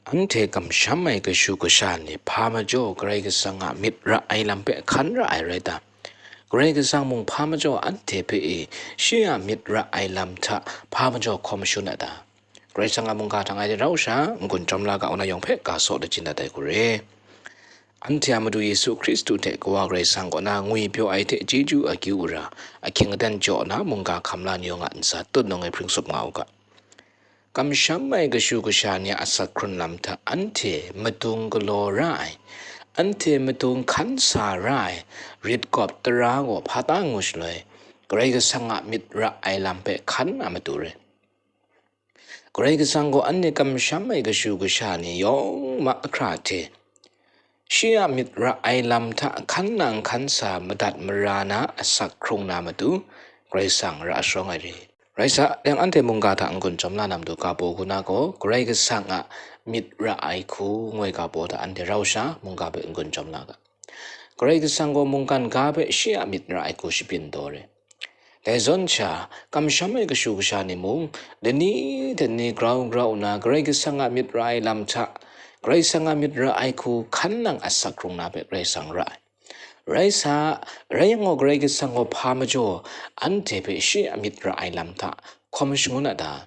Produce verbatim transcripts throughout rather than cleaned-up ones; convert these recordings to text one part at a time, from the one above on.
Anhte kamsham ai kashu kasha ni hpa majaw Karai Kasang a myit ra ai lam hpe hkan ra ai rai ta? Karai Kasang mung hpa majaw anhte hpe e shi a myit ra ai lam hta hpa majaw hkawm shangun a ta? Karai Kasang a mungga hta ngai rau sha n-gun chyawm la ga, nna yawng hpe ga saw lachyum dat ai hku re. Anhte a Madu Yesu Hkristu hte Kawa Karai Kasang kaw na ngwipyaw ai hte chyeju akyu ara, ahkying aten jaw na mungga hkam la ni yawng a ntsa tut nawng e hpring sup nga u ga. Kamsham ai kashu kasha ni a asak hkrun lam hta anhte madung galaw ra ai, anhte madung hkan sa ra ai, rit kawp tara gaw hpa ta ngu shaloi, Karai Kasang a myit ra ai lam hpe hkan a matu re. Karai Kasang gaw anhte kamsham ai kashu kasha ni yawng ma ahkra hte, shi a myit ra ai lam hta hkan nang hkan sa madat mara na asak hkrung na matu, Karai Kasang ra sharawng ai re. Rai sa, yang anhte mungga hta n-gun chyawm la na matu ga baw hku na gaw, Karai Kasang a myit ra ai hku ngoi ga baw hta anhte rau sha mungga hpe n-gun chyawm la ga. Karai Kasang gaw mungkan ga hpe shi a myit ra ai hku shabyin taw re. Dai zawn sha, kamsham ai kashu kasha ni mung, lani hte lani grau grau nna Karai Kasang a myit ra ai lam hta, Karai Kasang a myit ra ai hku hkan nang asak hkrung na hpe Karai Kasang ra ai. Rai sa, rai yang gaw Karai Kasang gaw hpa majaw anhte hpe shi a myit ra ai lam hta hkawm shangun a ta?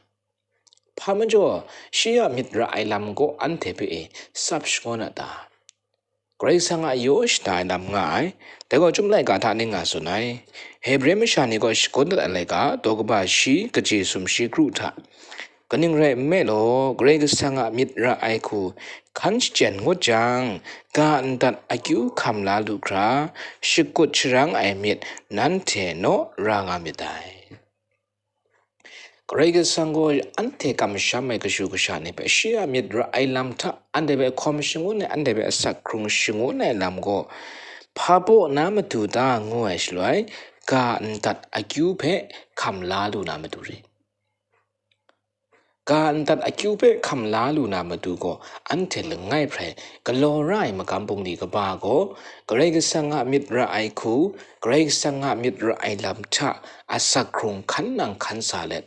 Hpa majaw shi a myit ra ai lam gaw anhte hpe e tsap shangun a ta? Karai Kasang a yaw shada ai lam nga ai. Dai gaw Chyum laika hta ning nga tsun ai. Hebre masha ni gaw shagun dat ai laika, daw kaba shi, kaji sumshi kru hta. Kaning rai nme law, Karai Kasang a myit ra ai hku hkan shachyen ngut jang, ga ndat akyu hkam la lu hkra, shakut sharang ai myit nanhte naw ra nga myit dai. Karai Kasang gaw anhte kamsham ai kashu kasha ni hpe shi a myit ra ai lam hta anhte hpe hkawm shangun ai, anhte hpe asak hkrung shangun ai lam gaw, hpa baw na matu ta ngu ai shaloi, ga ndat akyu hpe hkam la lu na matu re. Ga ndat akyu hpe hkam la lu na matu gaw, anhte langai hprai galaw ra ai magam bungli kaba gaw, Karai Kasang a myit ra ai hku, Karai Kasang a myit ra ai lam hta asak hkrung hkan nang hkan sa let,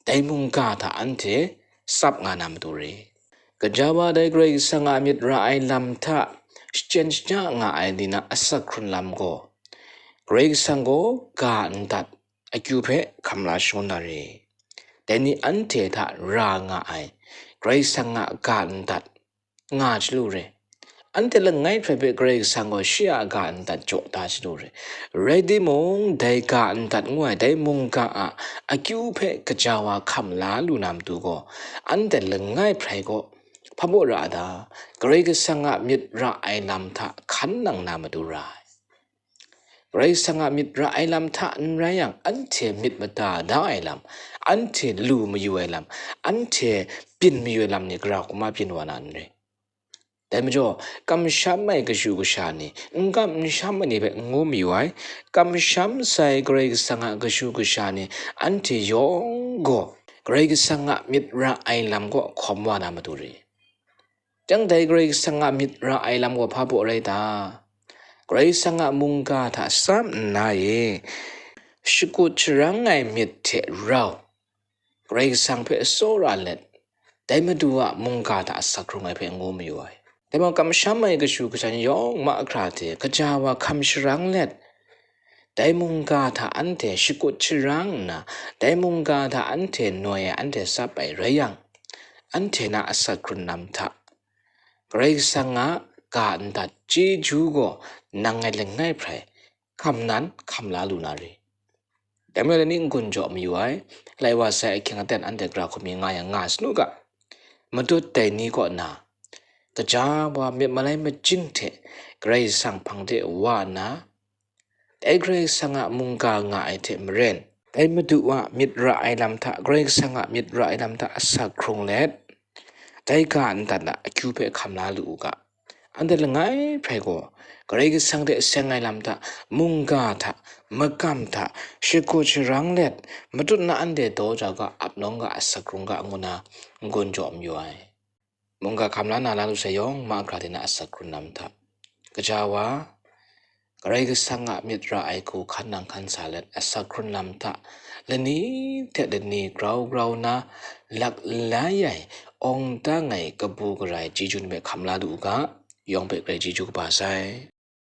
dai mungga hta anhte tsap nga na matu re. Gaja wa dai Karai Kasang a myit ra ai lam hta shachyen shaja nga ai ni na asak hkrun lam gaw, Karai Kasang gaw ga ndat akyu hpe hkam la shangun na re. Dai ni anhte hta ra nga ai Karai Kasang a ga ndat nga chyalu re. Anhte langai hprai hpe Karai Kasang gaw shi a ga ndat jaw da chyalu re. Rai timung, dai ga ndat ngu ai dai mungga a akyu hpe gaja wa hkam la lu na matu gaw, anhte langai hprai gaw hpa baw ra a ta? Karai Kasang a myit ra ai lam hta hkan nang na matu ra ai. Karai Kasang a myit ra ai lam hta n rai yang, anhte myit mada da ai lam, anhte lu mayu ai lam, anhte byin mayu ai lam ni gara hku ma byin wa na n rai. Dai majaw, kamsham ai kashu kasha ni, n kam n sham ai ni hpe n ngu mayu ai, kamsham sai Karai Kasang a kashu kasha ni, anhte yawng gaw Karai Kasang a myit ra ai lam gaw hkawm wa na matu re. Chyang dai Karai Kasang a myit ra ai lam gaw hpa baw rai ta? Karai Kasang a mungga hta tsap nna e, shakut sharang ai myit hte rau, Karai Kasang hpe tsawra let, dai Madu a mungga hta asak hkrung ai hpe n ngu mayu ai. Dai majaw, kamsham ai kashu kasha ni yawng mahkra hte gaja wa hkam sharang let, dai mungga hta anhte shakut sharang nna, dai mungga hta anhte noi ai, anhte tsap ai rai yang, anhte na asak hkrun lam hta, Karai Kasang a ga ndat chyeju gaw nang ngai langai hprai hkam nan hkam la lu na re. Dai majaw, lani n-gun jaw mayu ai, lai wa sai ahkying aten anhte gara hku mi nga yang nga sanu ga. Matut dai ni kaw na, gaja wa myit malai majing hte Karai Kasang hpang de wa nna, dai Karai Kasang a mungga nga ai hte maren, dai Madu a myit ra ai lam hta, Karai Kasang a myit ra ai lam hta asak hkrung let, dai ga ndat a akyu hpe hkam la lu u ga. Anhte langai hprai gaw, Karai Kasang hte seng ai lam hta, mungga hta, magam hta, shakut sharang let, matut na anhte daw jau ga, ap nawng ga, asak hkrung ga, ngu na n-gun jaw mayu ai. Mungga hkam la na la lu sai yawng mahkra hte na asak hkrun lam hta, gaja wa, Karai Kasang a myit ra ai hku hkan nang hkan sa let, asak hkrun lam hta lani hte lani grau grau na, lak lai ai, awng dang ai kabu gara ai chyeju ni hpe hkam la lu u ga, yawng hpe grai chyeju kaba sai.